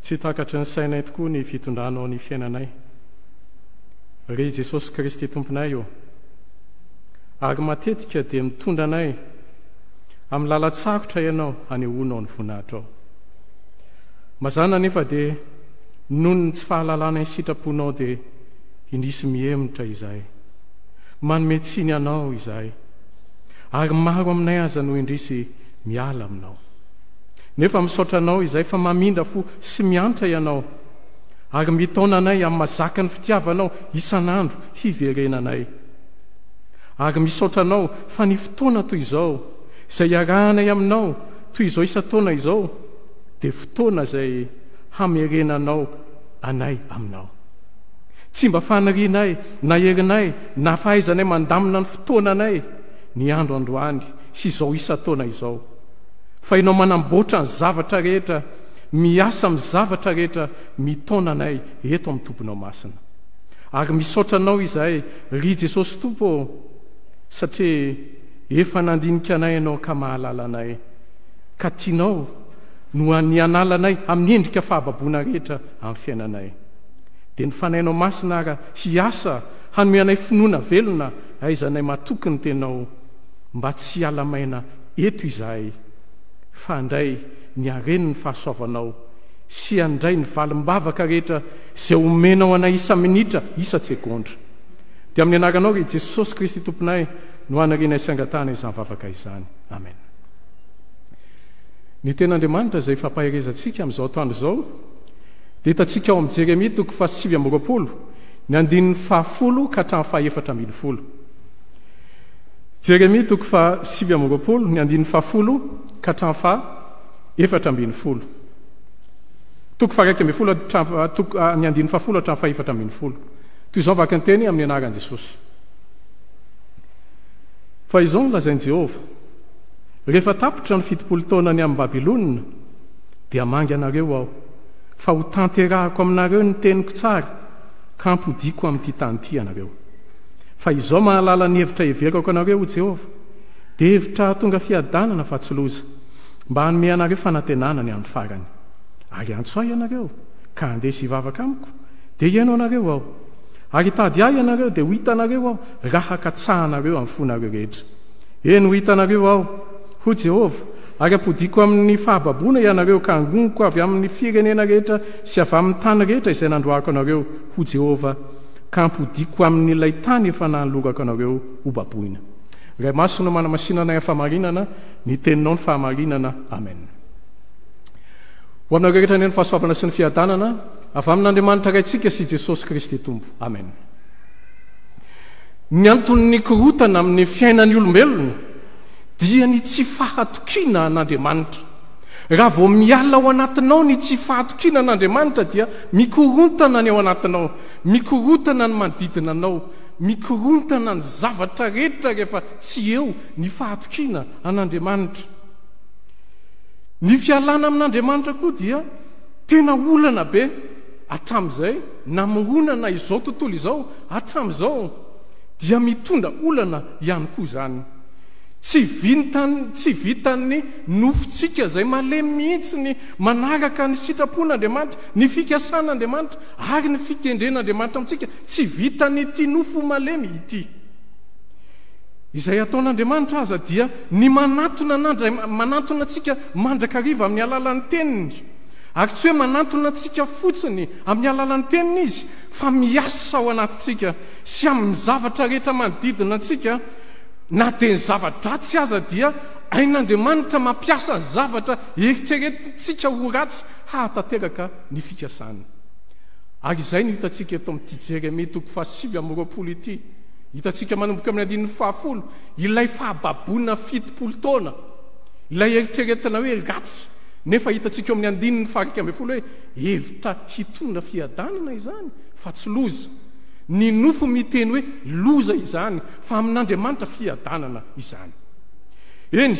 Tsy takatry ny sainay tokoa ny fitondranao ny fiainanay, ry Jesosy Kristy Tomponay ô! Ary matetika dia mitondra anay amin'ny lalan-tsarotra Ianao hanehoanao ny voninahitrao. Mazàna anefa dia noho ny tsy fahalalanay ny sitraponao dia indrisy mihemotra izahay. Manome tsiny Anao izahay. Ary maro aminay aza no indrisy miala aminao. Nefa misaotra Anao izahay fa mamindra fo sy miantra Ianao ary mitaona anay amin'ny mazaka ny fitiavanao isan'andro hiverenanay. Ary misaotra Anao fa ny fotoana toy izao izay iarahanay Aminao toy izao isan-taona izao dia fotoana izay hamerenanao anay Aminao. Tsy mba fanirianay na herinay na fahaizanay mandamina ny fotoananay ny andro androany sy izao isan-taona izao. Fa Ianao manamboatra ny zavatra rehetra, miasa amin'ny zavatra rehetra mitaona anay eto amin'ny Tobinao Masina. Ary misaotra Anao izahay, ry Jesosy Tompo ô, satria efa nandinika anay Ianao ka mahalala anay, ka tianao no ny hanala anay amin'ny endrika fahababoana rehetra amin'ny fiainanay. Dia ny Fanahinao Masina ara hiasa hanome anay finoana velona ahaizanay matoky ny Teninao mba tsy hiala maina eto izahay fa handray ny haren'ny fahasoavanao sy handray ny valim-bavaka rehetra izay omenao anay isa-minitra, isa-tsegondra. Dia amin'ny anaranao ry Jesosy Kristy Tomponay no anarianay sy angatahana izany vavaka izany. Amen. Ny Tenin'Andriamanitra izay fampaherezantsika amin'izao atoandro izao dia hitantsika ao amin'ny Jeremia toko faha-29, ny andininy fahafolo ka hatramin'ny faha-14. Jeremia toko faha-29, ny andininy fahafolo ka hatramin'ny faha-14. Toko faha-11 hatramin'ny toko ny andininy fahafolo hatramin'ny faha-14. Toy izao vaky ny teny amin'ny anaran'i Jesosy. Fa izao no lazain'i Jehovah, Rehefa tapitra ny 70 taona ny amin'i Babylona, dia hamangy anareo aho, fa hotanterahako aminareo ny teniko tsara, ka hampodiako amin'ity tany ity ianareo. Fa izao mahalala ny hevitra heverako anareo, hoy Jehovah, dia hevitra hahatonga fiadanana fa tsy loza, mba hanome anareo fanantenana ny andro farany. Ary hiantso ahy ianareo, ka handeha sy hivavaka amiko, dia hihaino anareo aho. Ary hitady ahy ianareo, dia ho hitanareo aho, raha katsahanareo amin'ny fonareo rehetra. Eny, ho hitanareo aho, hoy Jehovah, ary hampodiako amin'ny fahababoana ianareo, ka hangoniko avy amin'ny firenena rehetra sy avy amin'ny tany rehetra izay nandroahako anareo, hoy Jehovah, ka hampodiako amin'ilay tany efa nanolorako anareo hobaboina. Ray Masina ô manamasina anay amin'ny fahamarinana, ny Teninao ny fahamarinana. Amen. Ho aminareo rehetra anie ny fahasoavana sy ny fiadanana avy amin'Andriamanitra Raintsika sy Jesosy Kristy Tompo. Amen. Ny anton'ny korontana amin'ny fiainan'ny olombelona dia ny tsy fahatokiana an'Andriamanitra. Raha vao miala ao anatinao ny tsy fahatokiana an'Andriamanitra dia mikorontana ny ao anatinao, mikorontana ny manodidina anao, mikorontana ny zavatra rehetra rehefa tsy eo ny fahatokiana an'Andriamanitra. Ny fialana amin'Andriamanitra koa dia tena olana be hatramin'izay namoronana izao tontolo izao hatramin'izao dia mitondra olana ihany koa izany. Tsy vintan tsy vitan'ny nofontsika izay malemy mihitsy ny manaraka ny sitrapon'Andriamanitra, ny fikasan'Andriamanitra ary ny fikendren'Andriamanitra amintsika. Tsy vitan'ity nofo malemy ity. Izay ataon'Andriamanitra aza dia ny manatona an'Andri manantona antsika mandrakariva amin'ny alalan'ny Teniny. Ary tsy hoe manantona antsika fotsiny amin'ny alalan'ny Teniny Izy fa miasa ao anatintsika sy amin'ny zavatra rehetra manodidina antsika. Na dia ny zava-dratsy aza dia hain'Andriamanitra mampiasa ny zavatra eritreretintsika ho ratsy hahatanteraka ny fikasany. Ary izay no hitantsika eto amin'ity Jeremia toko faha-29 ity. Hitantsika manomboka amin'ny andininy fahafolo ilay fahababoana 70 taona, ilay eritreretina hoe ratsy, nefa hitantsika eo amin'ny andininy faha-11 hoe hevitra hitondra fiadanana izany fa tsy loza. Ny nofo miteny hoe loza izany, fa amin'Andriamanitra fiadanana izany. Eny,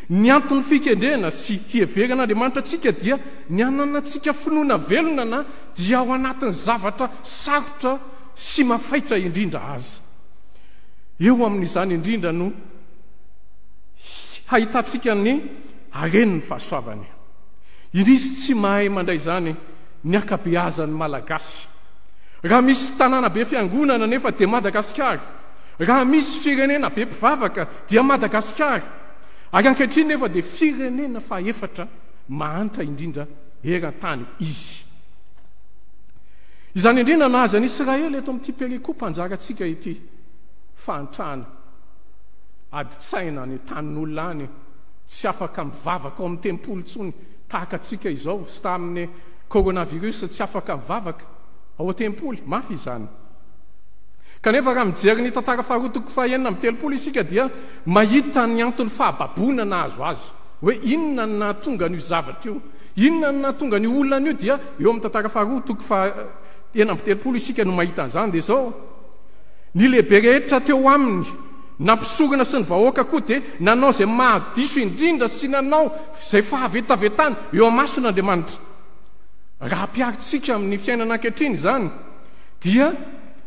ny anton'ny fikendrena sy hiheveran'Andriamanitra antsika dia ny hananantsika finoana velona na dia ao anatin'ny zavatra sarotra sy mafaitra indrindra aza. Eo amin'izany indrindra no hahitantsika ny haren'ny fahasoavany. Indrisy tsy mahay mandray izany. ny ankabeazan'ny Malagasy. Raha misy tanàna be fiangonana anefa dia Madagasikara. Raha misy firenena be mpivavaka dia Madagasikara. Ary ankehitriny nefa dia firenena fahefatra mahantra indrindra eran-tany izy. Izany indrindra nahazo an'i Israely eto amin'ity perikopa anjarantsika ity. Fahantrana, adin-tsaina any an-tanin'olona any, tsy afaka mivavaka ao amin'ny tempoly intsony tahaka antsika izao sy tamin'ny coronavirus tsy afaka mivavaka ao an-tempoly. Mafy izany. Kanefa raha mijery ny tantara faharoa toko faha 36 isika dia mahita ny antony fahababoana nahazo azy. Hoe inona no nahatonga an'io zavatra io? Inona no nahatonga an'io olana io? Dia eo amin'ny tantara faharoa toko faha 36 isika no mahita an'izany. Dia izao, ny lehibe rehetra teo aminy, na mpisorona sy ny vahoaka koa dia nanao izay mahadiso indrindra sy nanao izay fahavetavetana eo imason'Andriamanitra. Raha ampiharintsika amin'ny fiainana ankehitriny izany dia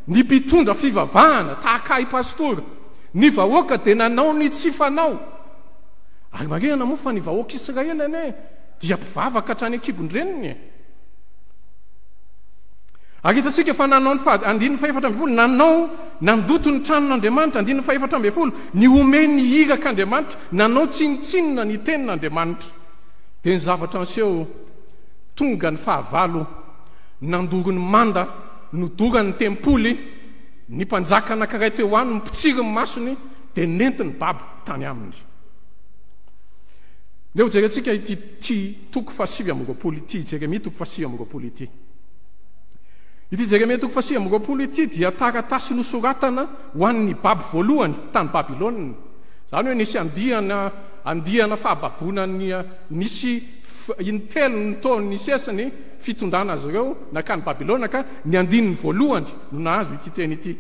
ny mpitondra fivavahana tahaka ahy pastora, ny vahoaka dia nanao ny tsy fanao. Ary marihana moa fa ny vahoaka Israely anie dia mpivavaka hatrany an-kibon-dreniny e. Ary hitantsika fa nanao ny faha, andininy fahefatra ambin'ny folo, nanao, nandoto ny tranon'Andriamanitra, andininy fahefatra ambin'ny folo, nihomehy ny irak'Andriamanitra, nanao tsinontsinona ny tenin'Andriamanitra. Dia ny zavatra niseho, tonga ny fahavalo, nandoro ny manda, nodorany ny tempoly, ny mpanjaka anankiray teo aminy, mpitsiry ny masony, dia nentiny babo tany aminy. Ndeha hojerentsika ity ity toko fahasivy amby roapolo ity, Jeremia toko fahasivy amby roapolo ity. Ity Jeremia toko fahasivy amby roapolo ity dia taratasy nosoratana ho an'ny babo voalohany tany Babylona. Izany hoe nisy andiana andiana fahababoana ny nisy intelo ny taona nisesy ny fitondrana azy ireo nankany Babylona ka ny andininy voalohany no nahazo ity teny ity.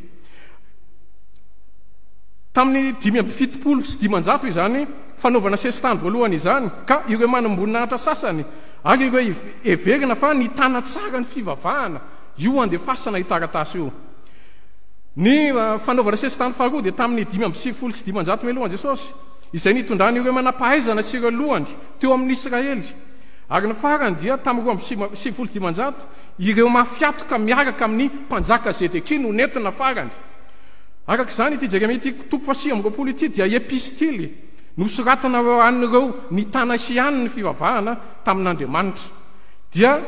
Tamin'ny 575 izany fanaovana sesitany voalohany izany ka ireo manamboninahitra sasany ary ireo heverina fa nitana tsara ny fivavahana io andefasana io taratasy io. Ny fanaovana sesitany faharoa dia tamin'ny 595 mialohan'i Jesosy, izay nitondrany ireo manam-pahaizana sy ireo lohany teo amin'ny Israely. Ary ny farany dia tamin'ny 592, ireo mafiatoka miaraka amin'ny mpanjaka Zedekia no nentina farany. Araka izany, ity Jeremia ity toko faha-29 ity dia epistily nosoratana ho an'ireo nitana ihany ny fivavahana tamin'Andriamanitra. Dia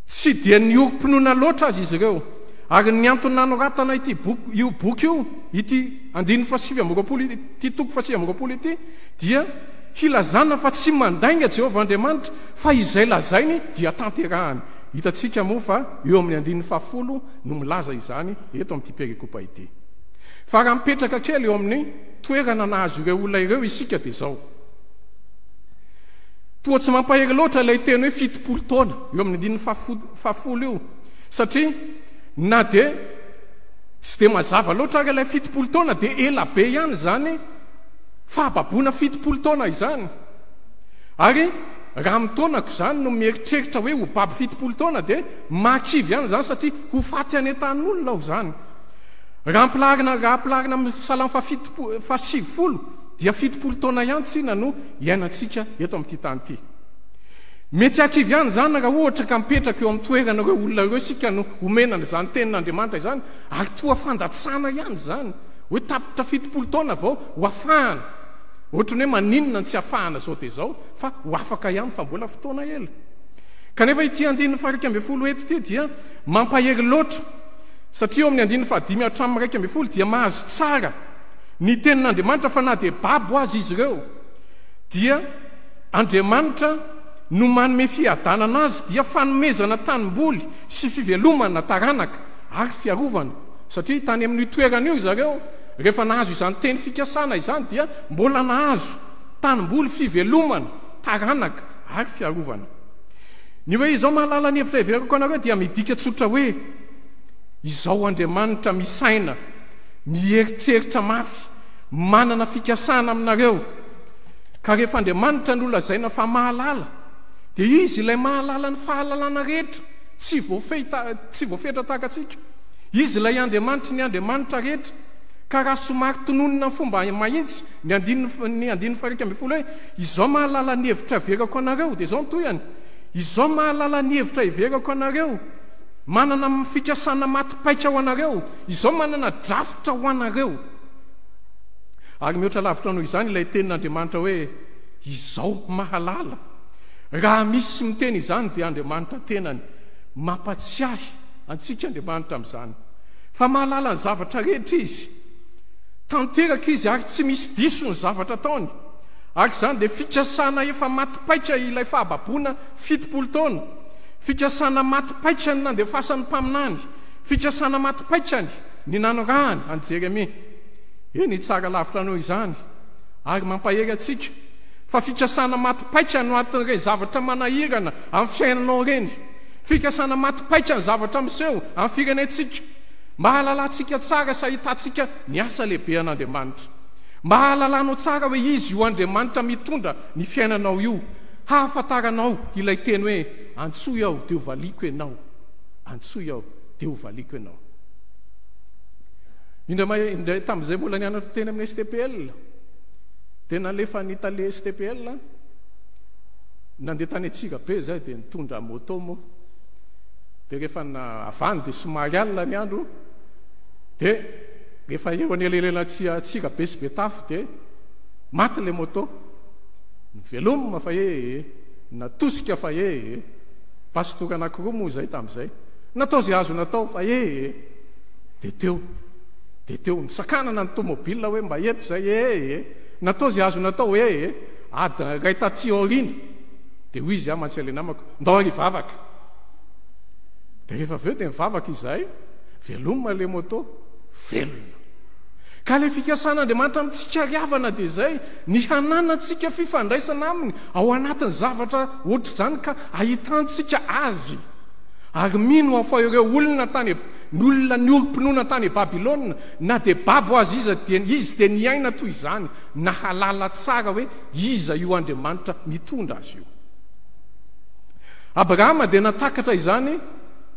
tsy dia niorim-pinoana loatra aza izy ireo. Ary ny antony nanoratana ity boky, io boky io, ity andininy faha-29 ity toko faha-29 ity, dia hilazana fa tsy mandainga Jehovah Andriamanitra, fa izay lazainy dia tanterahany. Hitantsika moa fa eo amin'ny andininy fahafolo no milaza izany eto amin'ity perikopa ity. Fa raha mipetraka kely eo amin'ny toerana nahazo ireo olona ireo isika dia izao. Toa tsy mampahery loatra ilay teny hoe 70 taona eo amin'ny andininy fahafolo io, satria na dia tsy dia mazava loatra ary ilay 70 taona dia ela be ihany izany fahababoana 70 taona izany. Ary raha amin'ny taonako izany no mieritreritra hoe ho babo 70 taona dia mahakivy ihany izany satria ho faty any an-tanin'olona aho izany. Raha ampilaharina raha ampilaharina amin'ny salamo fahafitopolo faha-90 dia 70 taona ihany tsinona no iainantsika eto amin'ity tany ity. Mety hahakivy ihany izany raha ohatra ka mipetraka eo amin'ny toeran'ireo olona ireo isika no omena an'izany tenin'Andriamanitra izany ary toa fandatsana ihany izany hoe tapitra 70 taona vao ho afahana. Ohatran'ny hoe maninona ny tsy afahana izao dia izao fa ho afaka ihany fa mbola fotoana ela. Kanefa ity andininy faha-11 eto ity dia mampahery loatra satria eo amin'ny andininy fahadimy hatramin'ny 11 dia mahazo tsara ny tenin'Andriamanitra fa na dia babo aza izy ireo dia Andriamanitra no manome fiadanana azy dia fanomezana tanimboly sy fivelomana taranaka ary fiarovana satria tany amin'io toerana io zareo rehefa nahazo izany teny fikasana izany dia mbola nahazo tanimboly, fivelomana, taranaka ary fiarovana. Ny hoe izao mahalala ny hevitra heveriko anareo dia midika tsotra hoe izao Andriamanitra misaina, mieritreritra mafy, manana fikasana aminareo. Ka rehefa Andriamanitra no lazaina fa mahalala, dia Izy ilay mahalala ny fahalalana rehetra, tsy voafehy tsy voafetra tahaka antsika. Izy ilay Andriamanitry ny andriamanitra rehetra. Ka raha somary tononina amin'ny fomba mahitsy ny andininy ny andininy faha-11 hoe izao mahalala ny hevitra averako anareo, dia izao ny tohiny. Izao mahalala ny hevitra heverako anareo, manana fikasana maty paika ho anareo, izao manana drafitra ho anareo. Ary mihoatra lavitra noho izany ilay tenin'Andriamanitra hoe, Izao mahalala. Raha misy miteny izany dia Andriamanitra tenany. Mampatsiahy antsika Andriamanitra amin'izany. Fa mahalala ny zavatra rehetra Izy. Tanteraka Izy ary tsy misy diso ny zavatra ataony. Araka izany dia fikasana efa maty paika ilay fahababoana 70 taona. Fikasana maty paika ny nandefasan'ny mpaminany. Fikasana maty paikany ny nanorahany an'i Jeremia. Eny, tsara lavitra noho izany ary mampahery antsika fa fikasana maty paika no anton'ireny zavatra manahirana amin'ny fiainanao ireny. Fikasana maty paika ny zavatra miseho amin'ny firenentsika. Mba hahalalantsika tsara sy hahitantsika ny asa lehibe an'Andriamanitra. Mba hahalalanao tsara hoe Izy io Andriamanitra mitondra ny fiainanao io. Hahafantaranao ilay teny hoe, Antsoy Aho dia hovaliako ianao. Antsoy Aho dia hovaliako ianao. Indray indray tamin'izay mbola nianatra teny amin'ny STPL dia nalefan'ny tale STPL nandeha tany Antsirabe izay dia nitondra moto moa. Dia rehefa avy any dia somary alina ny andro dia rehefa eo anelanelan'i Antsirabe sy Betafo dia maty ilay moto. Nivelomina fa ee, natosika fa ee. Pasitora anankiroa moa izay tamin'izay. Natao izay azo natao fa ee. Dia teo, dia teo, nisakanana ny tomobile hoe mba eto izay ee. Natao izay azo natao ee. Adiny iray taty aoriana dia hoy izy aho mantsy ilay namako, ndao ary hivavaka. Dia rehefa avy eo dia nivavaka izahay, velomina ilay moto, velona. Ka ilay fikasan'Andriamanitra amintsika ry havana dia izay, ny hananantsika fifandraisana Aminy ao anatin'ny zavatra ohatr'izany ka ahitantsika Azy. Ary mino aho fa ireo olona tany, ny olona niorim-pinoana tany Babylona, na dia babo aza iza dia, izy dia niaina toy izany, nahalala tsara hoe iza io Andriamanitra mitondra azy io. Abrahama dia natakatra izany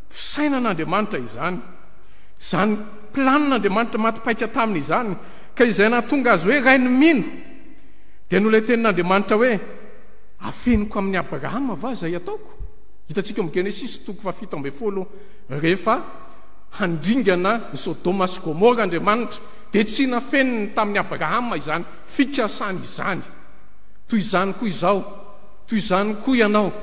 fisainan'Andriamanitra izany, izany planin'Andriamanitra maty paika taminy izany, ka izay nahatonga azy hoe rain'ny mino, dia noho ilay tenin'Andriamanitra hoe, Afeniko amin'i Abrahama va izay ataoko? Hitantsika ao amin'ny Genesisy toko faha-17, rehefa handringana ny Sodoma sy Gomora Andriamanitra, dia tsy nafeniny tamin'i Abrahama izany fikasany izany. Toy izany koa izao, toy izany koa ianao.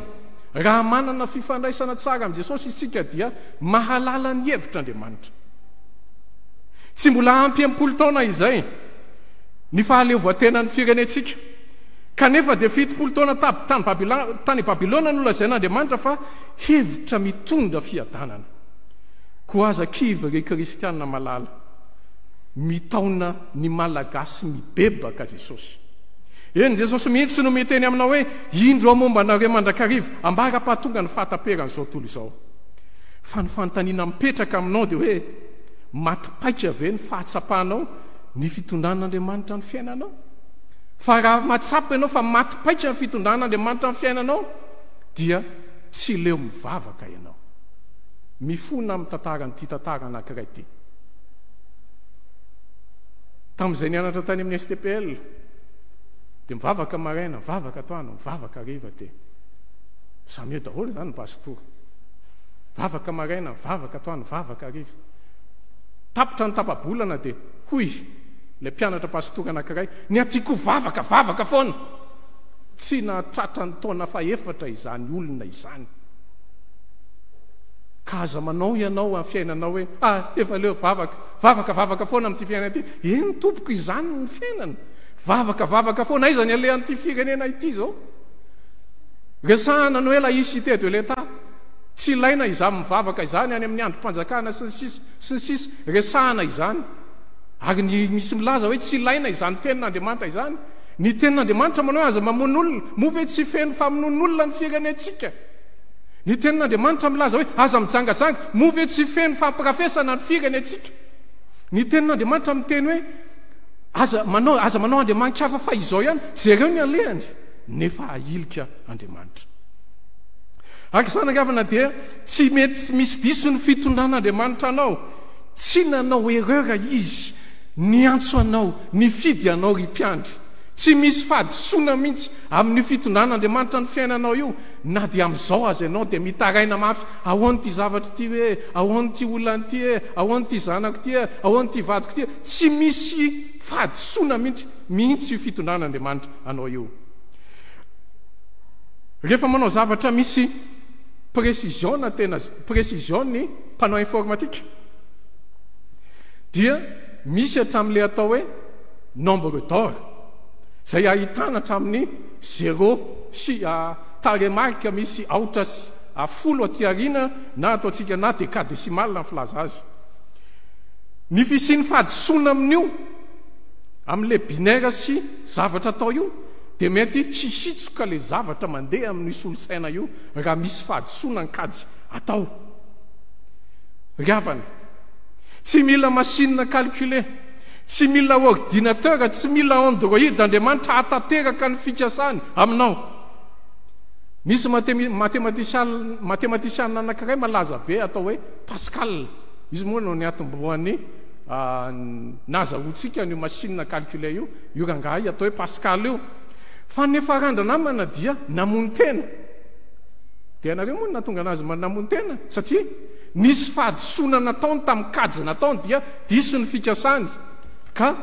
Raha manana fifandraisana tsara amin'i Jesosy isika dia mahalala ny hevitr'Andriamanitra. Tsy mbola ampy 60 taona izay ny fahaleovantenan'ny firenentsika. Kanefa dia 70 taona tany Babylona no lazain'Andriamanitra fa hevitra mitondra fiadanana. Koa aza kivy ry kristiana malala. Mitaona ny Malagasy mibebaka Jesosy. Eny, Jesosy mihitsy no miteny aminao hoe, Indro aho momba anareo mandrakariva, ambara-pahatonga ny fahataperan'izao tontolo izao. Fa ny fanontaniana mipetraka aminao dia hoe, maty paika ve ny fahatsapanao ny fitondran'Andriamanitra ny fiainanao? Fa raha mahatsapa ianao fa maty paika ny fitondran'Andriamanitra ny fiainanao, dia tsy leo mivavaka ianao. Mifona amin'ny tantaran'ity tantara anankiray ity. Tamin'izay nianatra tany amin'ny STPL, dia mivavaka maraina, mivavaka atoandro, mivavaka hariva dia samy eo daholo izany ny pasitora. Vavaka maraina, vavaka atoandro, vavaka hariva. Tapitra ny tapa-bolana dia hoy ilay mpianatra pasitora anankiray, ny aty koa vavaka, vavaka foana. Tsy nahatratra ny taona fahefatra izany olona izany. Ka aza manao ianao amin'ny fiainanao hoe, ah, efa leo vavaka, vavaka, vavaka foana amin'ity fiainana ity. Eny tompoko, izany ny fiainana. Vavaka, vavaka foana. Aiza ny alehan'ity firenena ity izao? Resahana ny hoe laïcité de l'État. Tsy ilaina izany mivavaka izany any amin'ny andrim-panjakana sy ny sisa sy ny sisa. Resahana izany. Ary ny misy milaza hoe tsy ilaina izany tenin'Andriamanitra izany. Ny tenin'Andriamanitra manao hoe aza mamono olona. Moa ve tsy feno famonoan'olona ny firenentsika? Ny Tenin'Andriamanitra milaza hoe, Aza mijangajanga. Moa ve tsy feno fampirafesana ny firenentsika? Ny Tenin'Andriamanitra miteny hoe, Aza manao, aza manao andriamani-kafa fa izao ihany. Jereo ny alehany, nefa ahilika Andriamanitra. Araka izany, ry havana, dia tsy mety misy diso ny fitondran'Andriamanitra anao. Tsy nanao erreur Izy niantso anao, nifidy anao ry mpiandry. Tsy misy fahadisoana mihitsy amin'io fitondran'Andriamanitra ny fiainanao io, na dia amin'izao aza ianao dia mitaraina mafy, ahoana ity zavatra ity hoe, ahoana ity olana ity e, ahoana ity zanako ity e, ahoana ity vadiko ity e. Tsy misy fahadisoana mihitsy mihitsy io fitondran'Andriamanitra anao io. Rehefa manao zavatra misy précision na tena précision ny mpanao informatique dia misy hatramin'ilay atao hoe nombre d'or izay ahitana hatramin'ny zéro sy tarehimarika misy aotra sy folo aty aoriana na ataontsika na décadécimal ny filaza azy. Ny fisian'ny fahadisoana amin'io, amin'ilay binaire sy zavatra atao io dia mety hihitsoka ilay zavatra mandeha amin'io solosaina io raha misy fahadisoana ny kajy atao. Ry havana, tsy mila machine calculer. Tsy mila ordinateur, tsy mila android Andriamanitra hahatanteraka ny fikasany aminao. Misy matematisianina anankiray malaza be atao hoe Pascal. Izy moa no niatombohan'ny nazahoantsika an'io machine à calculer io, io rangahy atao hoe Pascal io. Fa ny niafaran-dranamana dia namono tena. Dia ianareo moa no nahatonga anazy namono tena satria nisy fahadisoana nataony tamin'ny kajy nataony dia Diso ny fikasany ka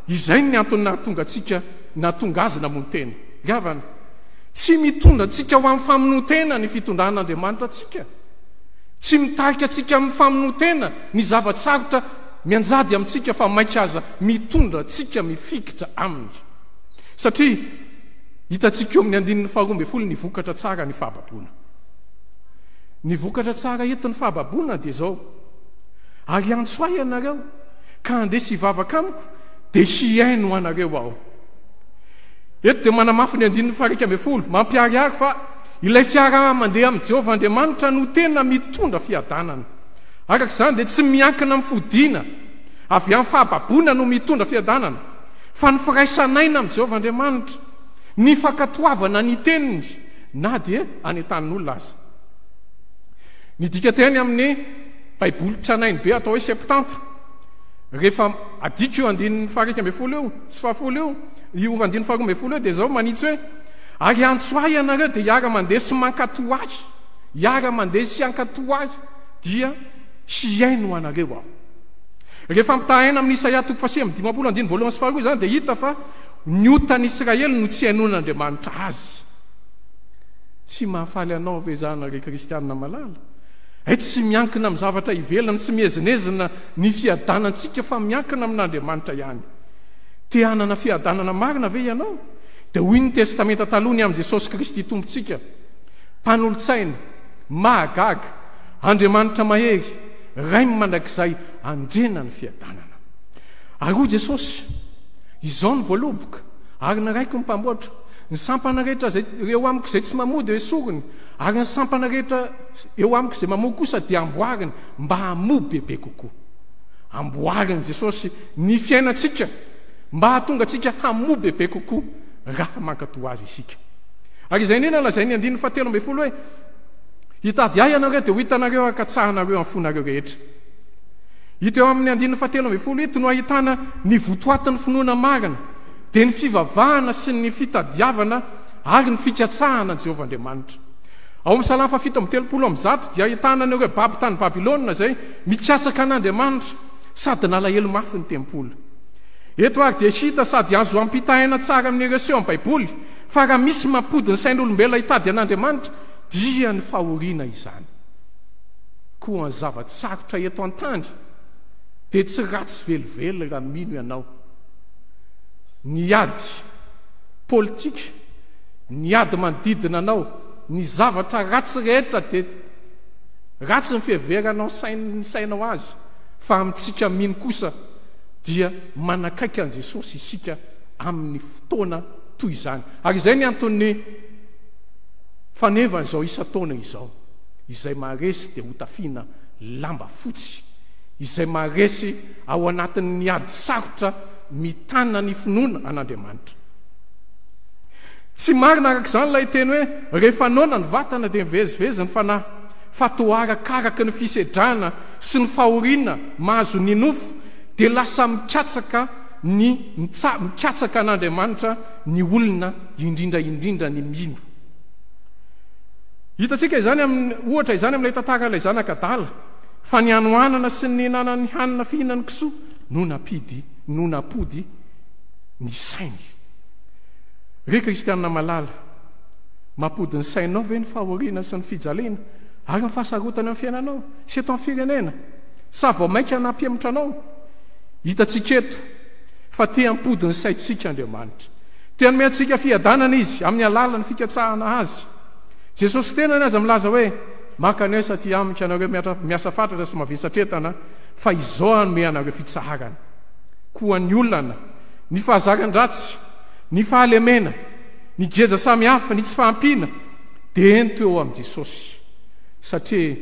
izay ny antony nahatonga antsika nahatonga azy namono tena. Ry havana, tsy mitondra antsika ho amin'ny famonoan-tena ny fitondran'Andriamanitra antsika. Tsy mitarika antsika amin'ny famonoan-tena ny zava-tsarotra mianjady amintsika fa mainka aza mitondra antsika mifikitra aminy. Satria hitantsika eo amin'ny andininy faharoa ambin'ny folo ny vokatra tsara ny fahababoana. Ny vokatra tsara entin'ny fahababoana dia izao. Ary hiantso ahy ianareo, ka handeha sy hivavaka amiko, dia hihaino anareo aho. Eto dia manamafy ny andininy faha-11, mampiharihary fa ilay fiaraha-mandeha amin'i Jehovah Andriamanitra no tena mitondra fiadanana. Araka izany, dia tsy miankina amin'ny fodiana avy amin'ny fahababoana no mitondra fiadanana, fa ny firaisan'aina amin'i Jehovah Andriamanitra, ny fankatoavana ny teniny, na dia any an-tanin'olona aza. Ny dikanteny amin'ny Baiboly tranainy be atao hoe Septante, rehefa adika io andininy faha-11 io sy fahafolo io, io andininy faha-12 io dia izao manitsy hoe, Ary hiantso ahy ianareo dia hiara-mandeha sy mankatò ahy, hiara-mandeha sy hankatò ahy, dia hihaino anareo aho. Rehefa ampitahaina amin'ny Isaia toko faha-59 andininy voalohany sy faharoa izany dia hita fa ny otan'ny Isiraely no tsy hainoan'Andriamanitra azy. Tsy mahafaly anao ve izany ry kristiana malala? Hay tsy miankina amin'ny zavatra ivelany sy miezinezina ny fiadanantsika fa miankina amin'Andriamanitra ihany. Te hanana fiadanana marina ve ianao? Dia hoy ny Testamenta Taloha ny amin'i Jesosy Kristy Tompontsika, Mpanolotsaina, mahagaga, Andriamanitra mahery, Rain'ny mandrakizay, Andriana ny fiadanana. Ary hoy Jesosy, Izao ny voaloboka, ary ny Raiko ny mpamboatra. Ny sampana rehetra izay eo amiko izay tsy mamoa dia esoriny, ary ny sampana rehetra eo amiko izay mamoa kosa dia amboariny mba hamoa bebe kokoa. Amboarin'i Jesosy ny fiainantsika mba hahatonga antsika hamoa bebe kokoa raha mankatò Azy isika. Ary izay indrindra no lazain'ny andininy fahatelo ambin'ny folo hoe, Hitady Ahy ianareo dia ho hitanareo ary katsahinareo amin'ny fonareo rehetra. Hita eo amin'ny andininy fahatelo ambin'ny folo ito no ahitana ny votoatin'ny finoana marina. dia ny fivavahana sy ny fitadiavana ary ny fikatsahana an'i Jehovah Andriamanitra. Ao amin'ny Salamo fahafito amby 130 dia ahitana an'ireo babo tany Babylona izay mikatsaka an'Andriamanitra sady nalahelo mafy ny tempoly. Eto ary dia hita sady azo ampitahaina tsara amin'ireo seho amin'ny Baiboly fa raha misy mampody ny sain'olombelona hitady an'Andriamanitra dia ny fahoriana izany. Koa ny zava-tsarotra eto an-tany dia tsy ratsy velively raha mino ianao. Ny ady politika, ny ady manodidina anao, ny zavatra ratsy rehetra dia ratsy ny fiheveranao ny sainao azy, fa amintsika mino kosa dia manakaiky an'i Jesosy isika amin'ny fotoana toy izany. Ary izay ny anton'ny fanevana izao isan-taona izao. Izay maharesy dia hotafiana lamba fotsy. Izay maharesy ao anatin'ny ady sarotra mitana ny finoana an'Andriamanitra. Tsy marina araka izany ilay teny hoe rehefa noana ny vatana dia mivezivezy ny fanahy, fa toa arakaraka ny fisedrana sy ny fahoriana mahazo ny nofo dia lasa mikatsaka ny mitsa, mikatsaka an'Andriamanitra ny olona, indrindra indrindra ny mino. Hitantsika izany amin'ny, ohatra izany amin'ilay tantaran'ilay zanaka adala, fa ny hanoanana sy ny nihinanany hanina fihinan'ny kisoa no nampidy, no nampody ny sainy. Ry kristiana malala, mampody ny sainao ve ny fahoriana sy ny fijaliana ary ny fahasarotana eo amin'ny fiainanao sy eto amin'ny firenena? Sa vao mainka nampihemotra anao? Hitantsika eto fa te hampody ny saintsika Andriamanitra. Te hanome antsika fiadanana Izy amin'ny alalan'ny fikatsahana Azy. Jesosy tenany aza milaza hoe, Mankanesa aty amiko ianareo miasa fatratra sy mavesatretana, fa Izaho hanome anareo fitsaharana. Koa ny olana, ny fahazaran-dratsy, ny fahalemena, ny geja samihafa, ny tsy fahampiana, dia ento eo amin'i Jesosy. Satria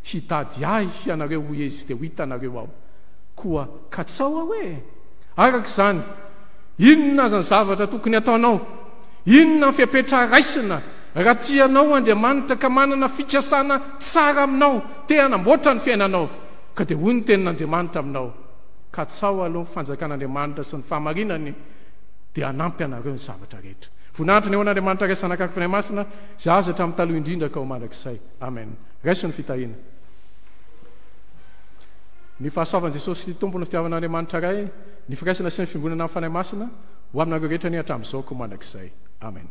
hitady Ahy hianareo, hoy Izy, dia ho hitanareo Aho. Koa katsao Aho e! Araka izany, inona aza ny zavatra tokony hataonao? Inona ny fepetra raisina raha tianao Andriamanitra ka manana fikasana tsara aminao, te hanamboatra ny fiainanao? Ka dia hoy ny tenin'Andriamanitra aminao, Katsao aloha ny fanjakan'Andriamanitra sy ny fahamarinany, dia hanampy anareo ny zavatra rehetra. Voninahitra ny eo an'Andriamanitra Ray Zanaka ary Fanahy Masina, izay azy hatramin'ny taloha indrindra ka ho mandrakizay. Amen. Raiso ny fitahiana. Ny fahasoavan'i Jesosy Tompo, ny fitiavan'Andriamanitra Ray, ny firaisana sy ny fiombonana amin'ny Fanahy Masina, ho aminareo rehetra anie hatramin'izao ka ho mandrakizay. Amen.